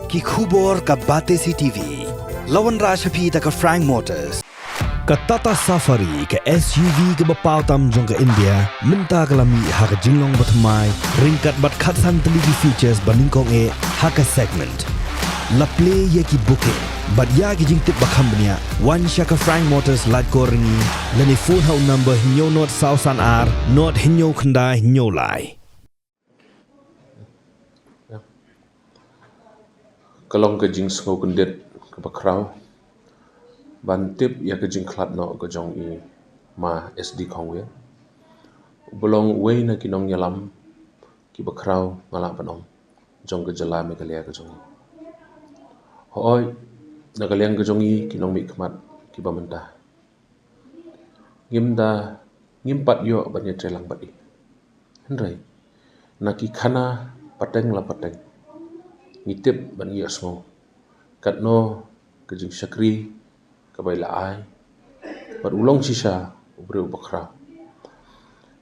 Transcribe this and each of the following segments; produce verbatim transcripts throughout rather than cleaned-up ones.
Ki khubor ka Batesi T V. La wanrah sha phi da ka Frank Motors. Ka Tata Safari, ka S U V kaba paw tam jong ka India, mynta ka la mih ha ka jinglong bathymmai, ryngkat bad khatsan tylli ki features ba nyngkong eh ha ka segment. La plie ïa ki booking bad ïa ki jingtip ba kham bniah, wan sha ka Frank Motors Laitkor Ryngi, lane phone ha u number hynñiew nod saw san ar nod hynñiew khyndai hynñiew lai. Ka long ka jingsngew kyndit kaba khraw ban tip ïa ka jingkhlad noh ka jong i Ma S D Khongwir, uba long uwei na ki nongïalam kiba khraw, nga lah ban ong, jong ka jylla Meghalaya ka jong i. Hooid, na ka liang ka jong i, ki nongmihkhmat kiba mynta, ngim da, ngim pat ïoh ban ïatreilang bad i. Hynrei na ki khana pateng la pateng, ngi tip bad ngi ïohsngew katno ka jingshakri kaba i la ai, bad u long shisha u briew uba khraw.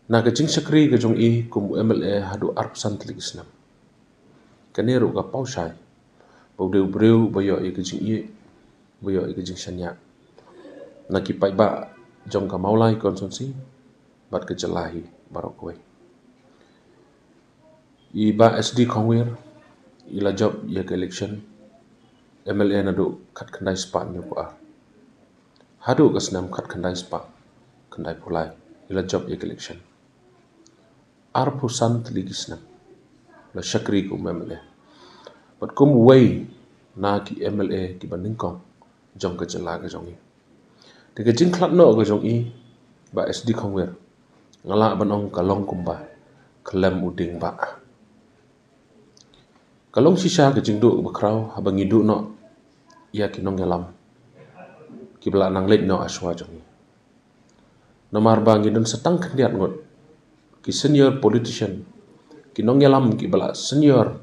Na ka jingshakri ka jong i kum u M L A haduh arphew san tylli ki snem, kane ruh ka paw shai ba u dei u briew ba ïoh ïa ka jingïeit, ba ïoh ïa ka jingshaniah na ki paidbah jong ka Mawlai constituency bad ka jylla hi baroh kawei. I Bah S D Khongwir i la jop ïa ka election M L A naduh khatkhyndai spah hynñiewphew ar haduh ka snem khatkhyndai spah khyndaiphew lai, i la jop ïa ka election. Arphew san tylli ki snem la shakri kum M L A bad kum uwei na ki M L A kiba nyngkong jong ka jylla ka jong i. Te ka jingkhlad noh ka jong i Bah S D Khongwir, nga lah ban ong ka long kumba khlem u dieng bah. Ka long shisha ka jingduh kaba khraw haba ngi duh noh ïa ki nongïalam kiba la nang leit noh ha shuwa jong i. Namar ba ngi don sa tang khyndiat ngut ki senior politician, ki nongïalam kiba la senior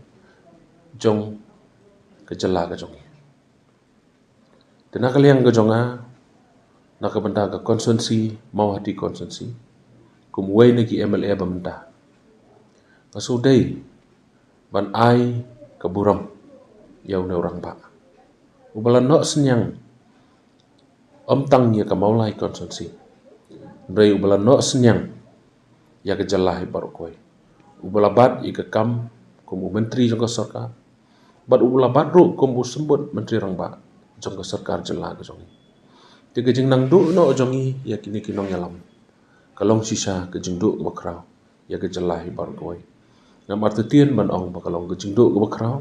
jong ka jylla ka jong i. Te na ka liang ka jong nga, na ka bynta ka constituency, Mawhati constituency, kum uwei na ki M L A ba mynta, nga shu dei ban ai ka burom ïa une u rangbah uba la noh synñiang ym tang ïa ka Mawlai constituency, hynrei uba la noh synñiang ïa ka jylla hi baroh kawei, uba la bat ïa ka kam kum u myntri jong ka sorkar bad uba la bat ruh kum u symbud myntri rangbah jong ka sorkar jylla ka jong i. Te ka jingnang duh noh jong i ïa kine ki nongïalam ka long shisha ka jingduh kaba khraw ïa ka jylla hi baroh kawei. Ngam artatien ban ong ba ka long ka jingduh kaba khraw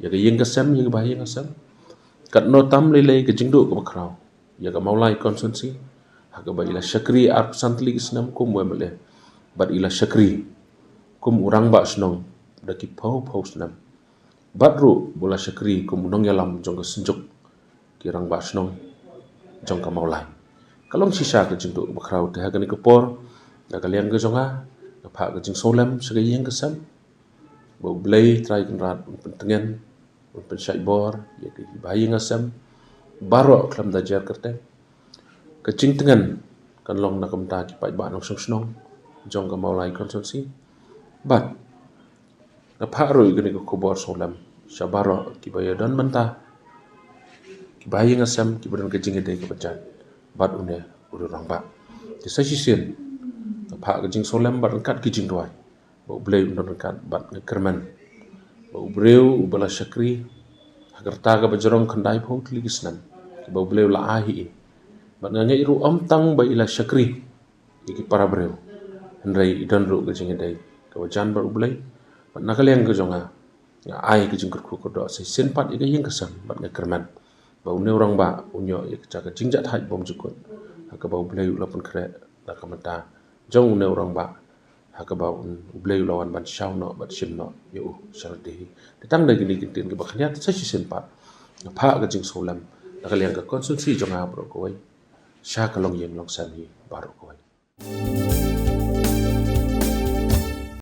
ïa ka ïing ka sem, ïa ka bahaïing hasem. Katno tam lei lei ka jingduh kaba khraw ïa ka Mawlai constituency, ha kaba i la shakri arphew san tylli ki snem kum u M L A bad i la shakri kum u rangbah shnong da ki phew phew snem, bad ruh ba u la shakri kum u nongïalam jong ka synjuk ki rangbah shnong jong ka Mawlai. Ka long shisha ka jingduh kaba khraw. Te ha kane ka por, na ka liang ka jong nga, nga phah ka jingsngewlem sha ka ïing ka sem ba U Blei Trai Kynrad un pyntngen, un pynshait bor ïa ki bahaïing hasem baroh khlem da jer kyrteng. Ka jingtngen kan long na ka bynta ki paidbah nongshong shnong jong ka Mawlai constituency. Bad nga phah ruh ïa kane ka khubor sngewlem sha baroh kiba ïadon bynta, ki bahaïing hasem kiba don ka jingïadei kaba jait bad une u rangbah. Te sa shisien nga phah ka jingsngewlem bad ryngkat ki jingduwai ba U Blei un don ryngkat bad nga kyrmen ba u briew uba la shakri ha ka rta kaba jrong khyndai phew tylli ki snem kiba U Blei u la ai hi i, bad nga ngeit ruh ym tang ba i la shakri ïa ki para briew, hynrei i don ruh ka jingïadei kaba jan bad U Blei. Bad na ka liang ka jong nga, nga ai ka jingkyrkhu kyrdoh sa shisien pat ïa ka ïing ka sem bad nga kyrmen ba une u rangbah un ïoh ïa ka jaka jingjahthait bymjukut ha kaba U Blei u la pynkhreh na ka bynta jong une u rangbah, ha kaba un, U Blei u la wan ban shaw noh bad shim noh ïa u sha lade hi. Te tang da kine ki ktien kiba khyndiat, sa shisien pat nga phah ka jingsngewlem na ka liang ka constituency jong nga baroh kawei sha ka longïing longsem hi baroh kawei.